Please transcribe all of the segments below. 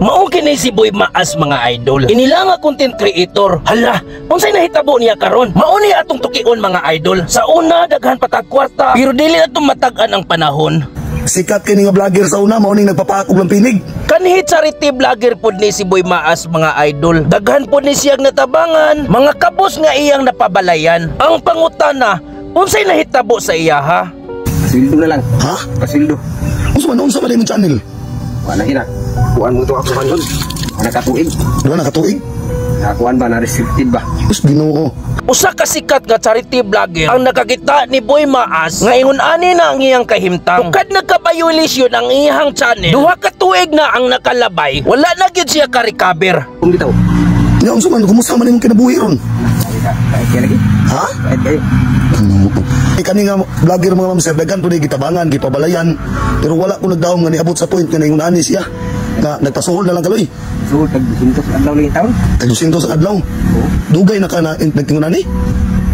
Mao kini si Boy Maas, mga idol. Inila nga content creator. Hala, unsay nahitabo niya karon? Mao ni atong tukion, mga idol. Sa una daghan pa tag kwarta, pero dili na matag-an ang panahon. Sikat kini nga vlogger sa una, mao ning nagpapaak og lampinig. Kanhi charity vlogger pod ni si Boy Maas, mga idol. Daghan pod ni siyang natabangan, mga kabos nga iyang napabalayan. Ang pangutana, unsay nahitabo sa iya ha? Pasweldo na lang. Ha? Pasweldo. Unsa man imong channel? Wala gina. Kuan mo to ako karon. Wala ka tuig. Wala na katuig. Nakuan ba na restricted ba? Us, Ginoo. Usa ka sikat nga charity vlogger ang nakakita ni Boy Maas nga ingon ani na ang iyang kahimtang. Tukad nagka-violation ang iyang channel, 2 ka tuig na ang nakalabay, wala na gyud siya ka-recover. Kung bitaw. Nya unsa man, kumusta man imong kinabuhi ron? Kahit kaya lagi. Ha? Kahit kayo. Ginoo. Eh, kani nga vlogger, mga ma'am sir, daghan po ni gitabangan, gipabalayan, pero wala ko nagdaom nga niabot sa point nga naingon ani siya. Nga nagpasuhol na lang kaloy. So, tag 200 adlaw lang taon. Tag 200 sa adlaw. Dugay na ka na nagtingon ani.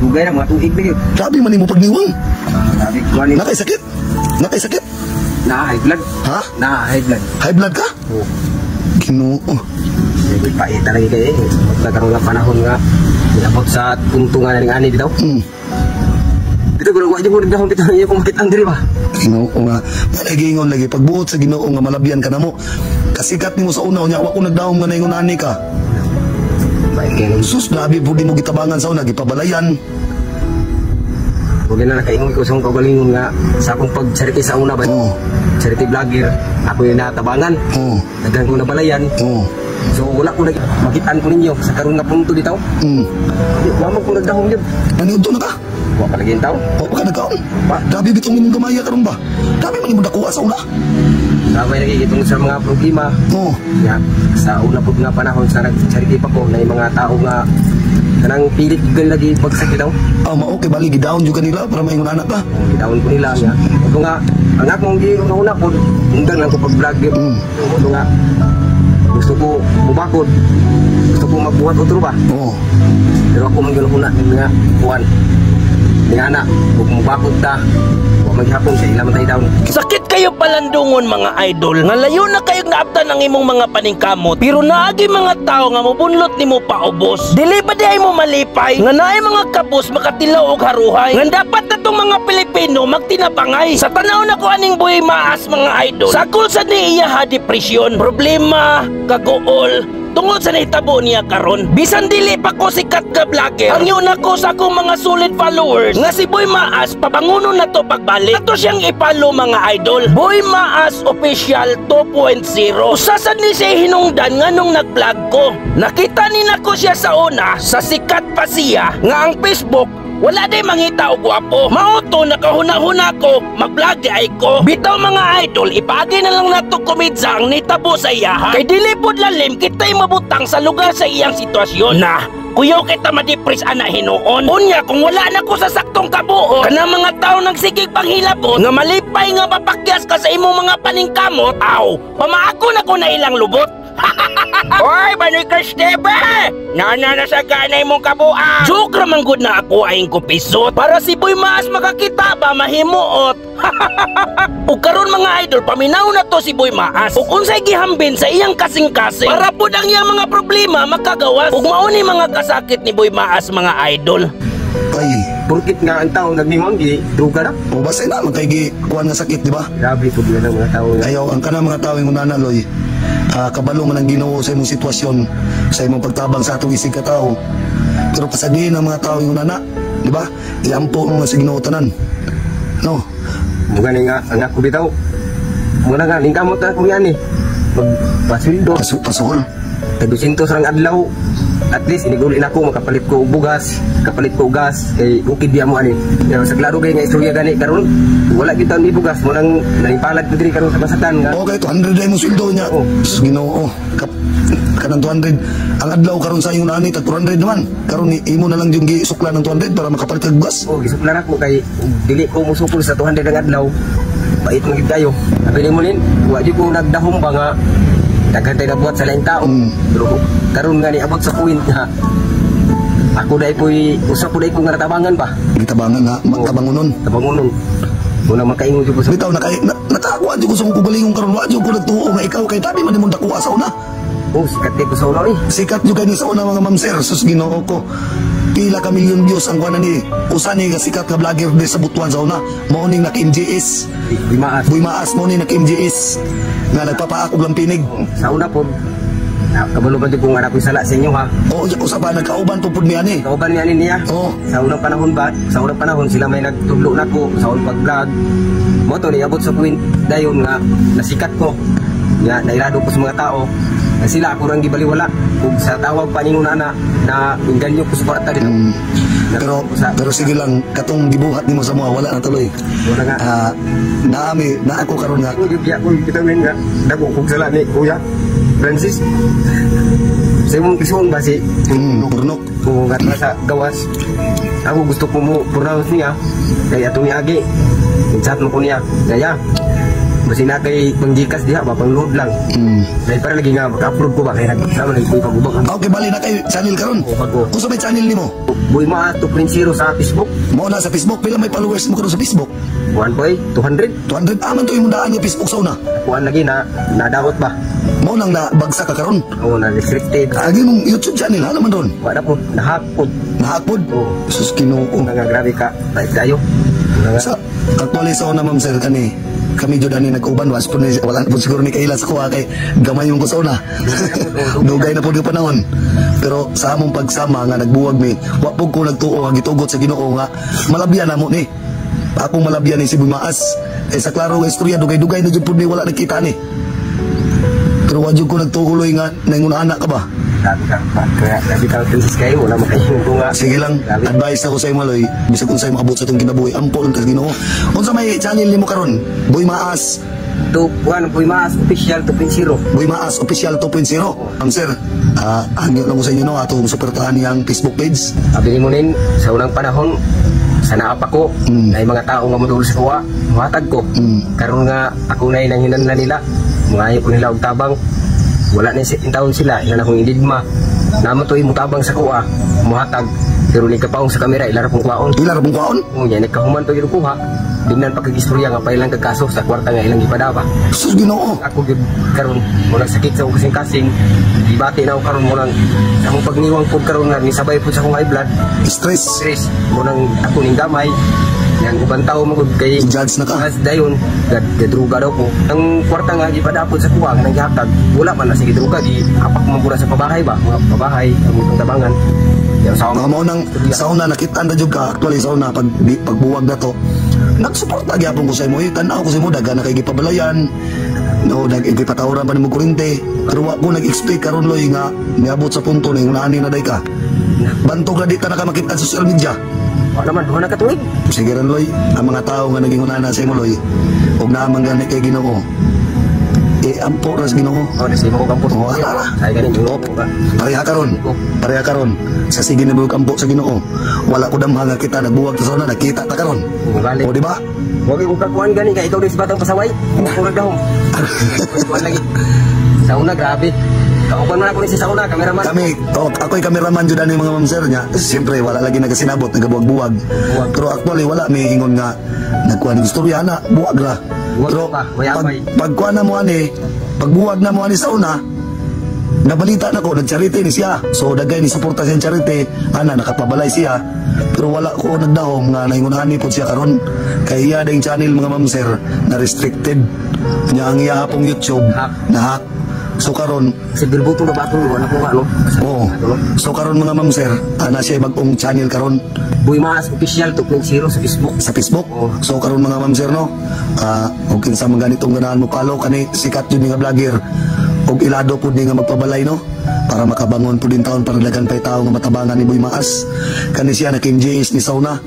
Dugay na mga tuig ba yun. Grabe man imo pagniwang. Sabi kuan ni Nakay sakit? Nakay sakit? Na high blood. Ha? Na high blood. High blood ka? Oo. Ginoo. Pait talaga kayo eh. Pagkakaroon nga panahon nga niabot sa punto nga ning ani bitaw. Dito ko wa jud mo nagdahom bitaw iya kung makita diri ba. Ginoo nga. Malay giingon lagi pagbuot sa Ginoo nga malabyan ka namo. Kasikat nimo sa una, unya wa ko nagdahom nga naingon ani ka. Pait kayo. Sus, grabe pud mo gitabangan sa una, gipabalayan. Huwag na nakaingon ko sa akong kaugalingon nga sa akong pag-charity sa una ba. Oo. Charity vlogger, ako yung natabangan. Oo. Daghan ko nabalayan. Oo. So wala ko nag makitaan ko ninyo sa karon nga punto dito. Di, wa mo ko nagdahom yun. Naniudto na ka? Wa pa lagi taw. O pa ka nagkaon? Grabe bitong imong gamaya karon ba? Grabe man imong dakuha sa una. Sabay lagi itong sa mga problema. Oo. Ya, sa una po nga panahon sa nag-charity pa ko na yung mga tao nga kanang pilit gyud lagi bagsak bitaw. Ah, mao kay bali gidown jud kanila para maingon anak ka. Gidawon ko nila nga. Ito nga ang akong giuna po undang lang ko pag-vlog yun. Ito nga gusto ko mubakod. Gusto ko magbuhat otro ba. Oo. Pero ako man gihuna nga kuan. Nga na, ug mubakod ta. Wa maghapon sa ila man tayo down. Sakit kayo palandungon, mga idol, nga layo na kayong naabtan ang imong mga paningkamot, pero naagi mga tao nga mobunlot nimo paubos. Dili ba di ay mo malipay nga naay mga kabos makatilaw og haruhay nga dapat natong mga Pilipino magtinabangay? Sa tanaw na ko aning Boy Maas, mga idol, sakol sa ni iya ha depresyon, problema, kaguol tungod sa nahitabo niya karon. Bisan dili pa ko sikat ka vlogger, ang yun ako sa akong mga solid followers nga si Boy Maas pabangunon na to pagbalik. Ato siyang ipalo, mga idol. Boy Maas Official 2.0. Usa sad ni siya hinungdan nga nung nag-vlog ko. Nakita ni nako siya sa una, sa sikat pa siya, nga ang Facebook wala day mangita og gwapo. Mao to nakahuna-huna ko, mag-vlog di ay ko. Bitaw, mga idol, ipaagi na lang nato komedya ang nitabo sa iya ha. Kay dili pod lalim kita'y mabutang sa lugar sa iyang sitwasyon. Na, kuyaw kita madepres ana hinuon. Unya kung wala na ko sa saktong kabuo, kanang mga tao nagsigig panghilabot nga malipay nga mapakyas ka sa imong mga paningkamot, aw, pamaako na ko na ilang lubot. Oy, Banoy Kristebe! Nana na sa ganay mong kabuang. Joke raman gud na ako ay kupisot. Para si Boy Maas makakita ba mahimuot. Ug karon, mga idol, paminaw na to si Boy Maas. Ug unsay gihambin sa iyang kasing-kasing para pud ang iyang mga problema makagawas. Ug mao ni mga kasakit ni Boy Maas, mga idol. Ay, Purkit nga ang tao nagniwang gi druga na. O basta na man kay gi kuan nga sakit, di ba? Grabe po yun ang mga tao nga. Ayaw ang kanang mga tao yung nana loy. Ah, kabalo man ang Ginoo sa imong sitwasyon, sa imong pagtabang sa atong isig ka tao. Pero pasadihin ang mga tao yung nana, di ba? Iampo mo nga sa Ginoo tanan. No. Mga ni nga ang ako bitaw. Muna nga ningkamot na ko yan eh. Magpasweldo. Pasuhol. Tag 200 rang adlaw. At least iniguli na ako makapalit ko og bugas, kapalit ko og gas kay bukid biya mo ani. Pero sa klaro kay nga istorya gani karon, wala gyud ni bugas mo nang naipalad ko diri karon sa basakan nga. Okay, 200 na imong sweldo niya. Oh. Sus, Ginoo. Kanang 200 ang adlaw karon sa imong nani tag 200 naman. Karon imo na lang yung gisukla ng 200 para makapalit kag bugas. Oh, gisuklan ako kay dili ko musukol sa 200 ang adlaw. Pait man gid kayo. Sabi mo nin, wa jud ko nagdahom ba nga daghan tay nabuhat sa laing tao. Pero karon nga niabot sa point nga ako dai po'y usa po dai ko nga natabangan ba. Gitabangan ha, magtabangunon. Tabangunon. Muna makaingon jud ko sa Bitaw nakakuha jud ko sa kong kugalingon karon, wa jud ko nagtuo nga ikaw kay tabi man imong dakuha sa una. Oh, sikat kay ko sa una eh. Sikat jud kani sa una, mga ma'am sir, sus, Ginoo ko. Pila ka milyon views ang kuan ni. Usa ni ka sikat nga vlogger di sa Butuan sa una. Mao ning naka-MGS. Di maas. Buy Maas mo ni naka-MGS nga nagpapaak og lampinig. Sa una po, kabalo ba di ko nga ako'y sala sa inyo ha? Oo, usa pa nagkauban tupod niya ni. Kauban niya ni niya. Oo. Sa unang panahon ba? Sa unang panahon sila may nagtudlo nako sa unang pag-vlog. Mo to niabot sa point dayon nga nasikat ko. Nga nailado ko sa mga tao. Nga sila ako rang gibaliwala. Ug sa tawag pa ningon ana na inganyo ko sa kwarta dito. Pero pero sige lang, katong gibuhat nimo sa mga wala na tuloy. Wala nga. Ah, naami na ako karon nga Ako gyud ko kita nga dako kog sala ni Kuya Francis. Sa imong isuon ba si Burnok. Kung nga sa gawas. Ako gusto ko mo pronounce niya kay atong iagi. Chat mo ko niya. Kaya basi na kay panggikas diha ba pang-load lang. Dahil para lagi nga maka-upload ko ba kay nagsama lagi ko ipagubang. Okay, bali na kay channel karon. Oo, bago. Unsa may channel nimo? Buy Maas 2.0 sa Facebook. Mao na sa Facebook, pila may followers mo karon sa Facebook? One boy, 200. 200 aman to imong daan nga Facebook sa una. Kuan lagi na nadawat ba? Mao nang na bagsak ka karon. Oo, na restricted. Agi mong YouTube channel hala man ron. Wala po, nahapod. Nahakpod. Oo. Sus, Ginoo. Nga grabe ka. Bait kayo. Nga Sa actually sa una, ma'am sir, kani kami jud ani nag-uban was po ni, wala na po siguro ni kaila sa kuha kay gamay yung ko sa una. Dugay na po yung panahon. Pero sa among pagsama nga nagbuwag mi, wa po ko nagtuo nga gitugot sa Ginoo nga malabyan na mo ni. Akong malabyan ni si Buy Maas. Eh sa klaro nga istorya, dugay-dugay na jud po ni wala nagkita ni. Pero wa jud ko nagtuuloy nga naingon anak ka ba. Grabe ka. Kaya grabe ka princess kayo. Wala makaingon ko nga. Sige lang, Grabe. Advice ako sa imo, Loy. Bisag unsay maabot sa itong kinabuhi, ampo lang tas Ginoo. Unsa may channel nimo karon? Buy Maas, 2, 1, Buy Maas Official 2.0. Buy Maas Official 2.0. Ma'am sir, hangyo lang ko sa inyo no, atong suportahan niyang Facebook page. Sabi ni mo nin, sa unang panahon, sa naapa ko, na mga tao nga modul sa kuwa, muhatag ko. Karon nga ako na nanghinan na nila, mga ko nila og tabang. Wala na sa taon sila, ilan akong indigma. Namo to mutabang sa kuwa, muhatag. Pero ni kapaong sa kamera, ilara pong kuwaon. Ila ra pong kwaon? Ngunya, nagkahuman to yung kuha. Dinnan pa kag-istorya nga pa ilang kagkaso sa kwarta nga ilang gipadaba. Sus, Ginoo. Ako gyud karon mo sakit sa akong kasing-kasing. Gibati na ako karon mo nang sa akong pagniwang pud karon nga nisabay pud sa akong high blood. Stress. Stress mo nang ako ning gamay. Yang uban tao mo gud kay Judge na ka. As dayon gad gadruga daw ko. Ang kwarta nga gipadapod sa kuha nga nang gihatag, wala man na sige druga, gi apak man pud na sa pabahay ba, mga pabahay ang itong tabangan. Yang sa Mga mao nang sa una nakita na jud ka actually sa una pag pagbuwag na to. Nagsuporta gyapon ko sa imo, eh, tan-aw ko sa imo daghan na kay gipabalayan. No, dag gipatawran pa nimo kuryente. Pero wa ko nag-expect karon, Loy, nga niabot sa punto na yung ani na day ka. Bantog na di ta nakamakita sa social media. Wala man duha na ka tuig. Sige ran, Loy, ang mga tao nga naging unana sa imo, Loy, ug naamang gani kay Ginoo. Eh, ampo ra sa Ginoo. Oh, nasi mo ko kampos. Oo, ala ra. Ay ganin Oh, pareha karon. Pareha karon. Sa sige na kampo sa Ginoo. Wala ko damha nga kita nagbuwag ta sa una, nakita ta karon. Balik. O di ba? Wag ko kakuan gani kay ikaw din sa batang pasaway. Ako nagdahom. Kuan lagi. Sa una grabe. Kauban man ako ni sa una, cameraman. Kami, oh, ako'y cameraman jud ani, mga ma'am sir niya. Siyempre wala lagi nagasinabot, nagabuwag-buwag. Pero actually wala may ingon nga nagkuha ng istorya na, buwag ra. Buwag Pero pa, way pag, amay. pagkuha na mo ani, pagbuwag na mo ani sa una, nabalita na ko, nag-charity ni siya. So dagay ni suporta siyang charity, ana nakapabalay siya. Pero wala ko nagdahom nga naingon ani pod siya karon. Kay iya ding channel, mga ma'am sir, na restricted. Nya ang iya pong YouTube Hack. na hack. So karon Si Bilbuto na ba ako wala ko ano. Oo. So karon, mga ma'am sir, ana siya bag-ong channel karon. Buy Maas Official 2.0 sa Facebook. Sa Facebook. Oo. So karon, mga ma'am sir no, og kinsa man ganitong ganahan mo follow kani sikat jud ni nga vlogger og ilado pud ni nga magpabalay no para makabangon pud din taon para daghan pay tao nga matabangan ni Boy Maas. Kani siya na Kim James ni Sauna.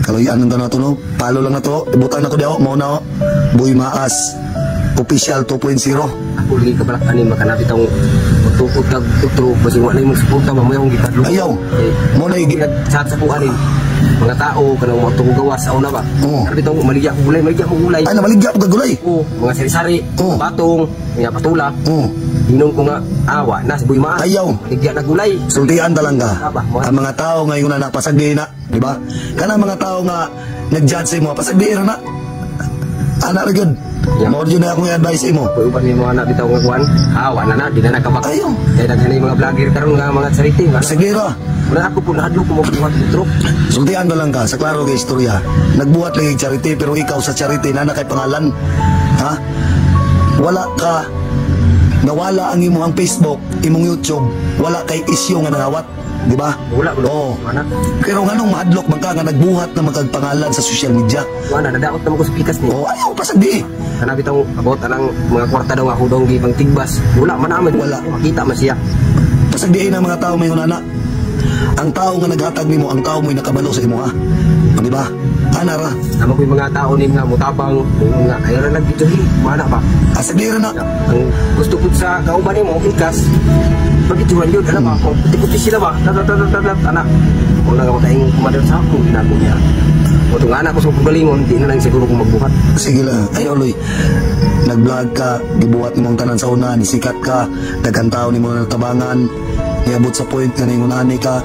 Kaluyan ng na to no. Follow lang na to. Ibutang na ko diha mao na oh. Boy Maas Official 2.0. Ako lagi kabalak ani makanapit ang magtukod kag utro basi wala imong suporta mamaya akong gitadlo. Ayaw. Eh, Mo na nag-chat sa kuha rin. Mga tao kanang mga tugo gawas sa una ba. Oo. Pero bitong maligya ko gulay, maligya ko gulay. Ay, namaligya ko gulay. Oo, mga sari-sari, Oo. batong, mga patula. Inom ko nga awa na si Boy Maas. Ayaw. Maligya na gulay. Sultian talaga. Aba, Ang mga tao ngayon na napasagdi na, di ba? Kana mga tao nga nag-judge sa imo, pasagdi ra na. Ana ra gyud. Yeah. Mao jud na akong i-advise imo. Kung uban may mga na bitaw nga kuan, ah, wala na, di na nakabak. Ayaw. Kaya daghan na yung mga vlogger karon nga mga charity. Wala. Sige ra. Wala ako po nahadlok ko magbuhat ng truck. Sultian ba lang ka sa klaro kay istorya. Nagbuhat lang yung charity pero ikaw sa charity na kay pangalan. Ha? Wala ka, nawala ang imong Facebook, imong YouTube, wala kay isyu nga nangawat, di ba? Wala, wala. Oo. Wala. Pero nganong mahadlok man ka nga nagbuhat na magkagpangalan sa social media? Wala, nadaot naman ko sa pikas ni. Oh, ayaw pa sagdi. Kana bitaw abot anang mga kwarta daw ako daw gibang tigbas. Wala man naman. Wala. Makita man siya. Pasagdiin ang mga tao may nana. Ang tao nga naghatag nimo, ang tao mo'y nakabalo sa imo ha. Di ba? Ana ra. Tama ko yung mga tao ni nga mutabang nga ayaw na lang dito mana ba. Asagdi ra na. Ang gusto ko sa kauban nimo pikas. Pagituhan yun, alam ba, kung puti-puti sila ba, tat tat tat tat tat, anak. Kung lang ako tayong kumadal sa ako, ginago niya. O itong anak ko sa kagalingon, di na lang siguro kung magbuhat. Sige lang. Ay, Oloy. Nag-vlog ka, gibuhat nimo ang tanan sa una, nisikat ka, daghan tao nimo na tabangan, niabot sa point nga ningunani ka,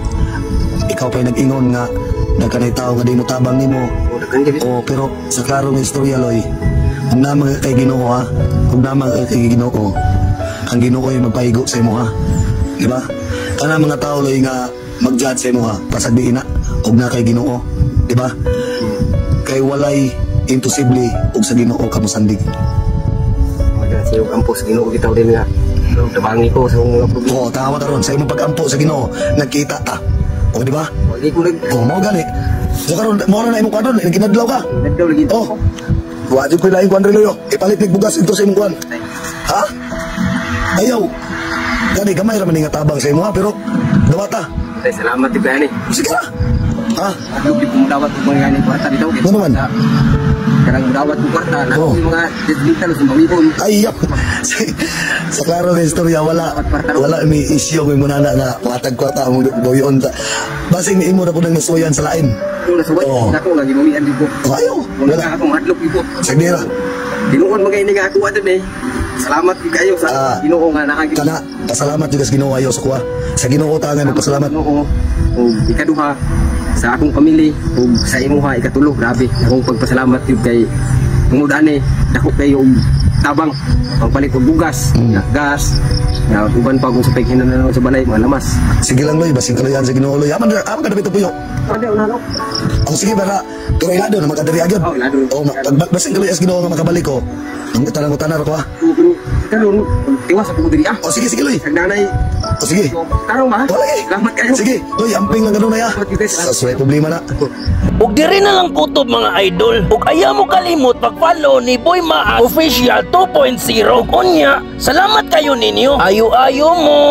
ikaw pa'y nag-ingon nga, daghan tao nga di mo tabang nimo. O, daghan gyud. Oo, pero sa klaro nga istorya, Loy, kung naman kay Ginoo ha, kung naman kay Ginoo, ang Ginoo ay magpahigo sa imo ha. Di ba? Kana mga tao, Loy, nga mag-judge sa imo ha, pasagdiin na, og na kay Ginoo, di ba? Kay walay imposible og sa Ginoo ka mosandig. Maganda siya ampo sa Ginoo bitaw din nga. Tabangi ko sa mga problema. Oo, tawa karon sa imong pag-ampo sa Ginoo, nagkita ta. O di ba? Wagi ko nag O mao gani. So karon mao na imong kuan ron, nagkinadlaw ka. nagdaw lagi. Oh. Wa jud ko laing kuan Loy. Ipalit nig bugas dito sa imong kuan. Ha? Ayaw. Gani gamay ra man ni nga tabang sa imo ha, pero dawata. Ay, salamat di ba ni. Sige ra. Ha? Adlok di ko mudawat og mga ganing kwarta bitaw. Ano man? Karang mudawat og kwarta na Oh. yung mga judgmental sa bawibon. Ayaw. Sa klaro nga istorya wala wala may isyu may munana nga matag kwarta mo boyon ta. Basing ni imo ra pud ang nasuwayan sa lain. Kung nasuway, Oh. nako nga gibawian di ko. O, ayaw. Wala Wala. na akong hadlok di ko. Sagdi ra. Tinuod mga ini nga ako ato ni. Salamat gyud kayo sa Ah. Ginoo nga naa gyud. Kana pasalamat jud sa Ginoo ayo sa kuha. Sa Ginoo ta nga magpasalamat. Ginoo. Ug ikaduha sa akong pamilya ug sa imuha ikatulo, grabe akong pagpasalamat gyud kay tungod ani dako kayo og tabang pagpalit og bugas, gas, na uban pa kung sa paghinananaw sa balay mga lamas. Sige lang Loy, basing kalayan sa Ginoo Loy. Aman aman ka dapit puyo. Pwede una no. Oh, sige bara. Pero ilado na makadiri agad. Oh, ilado. Oh, pag basing kalayan sa Ginoo nga makabalik ko. Ang tanan ko tanar ko ha. Pero karon tiwas ako diri ah. Oh, sige sige Loy. Kag nanay, Oh, sige. tarong ba? Wala eh. Salamat kayo. Sige, Loy, amping lang ganun na ya. Sa suway problema na. Ug diri na lang kutob mga idol. Ug ayaw mo kalimot pag-follow ni Boy Maas Official 2.0. Unya, salamat kayo ninyo. Ayo-ayo mo.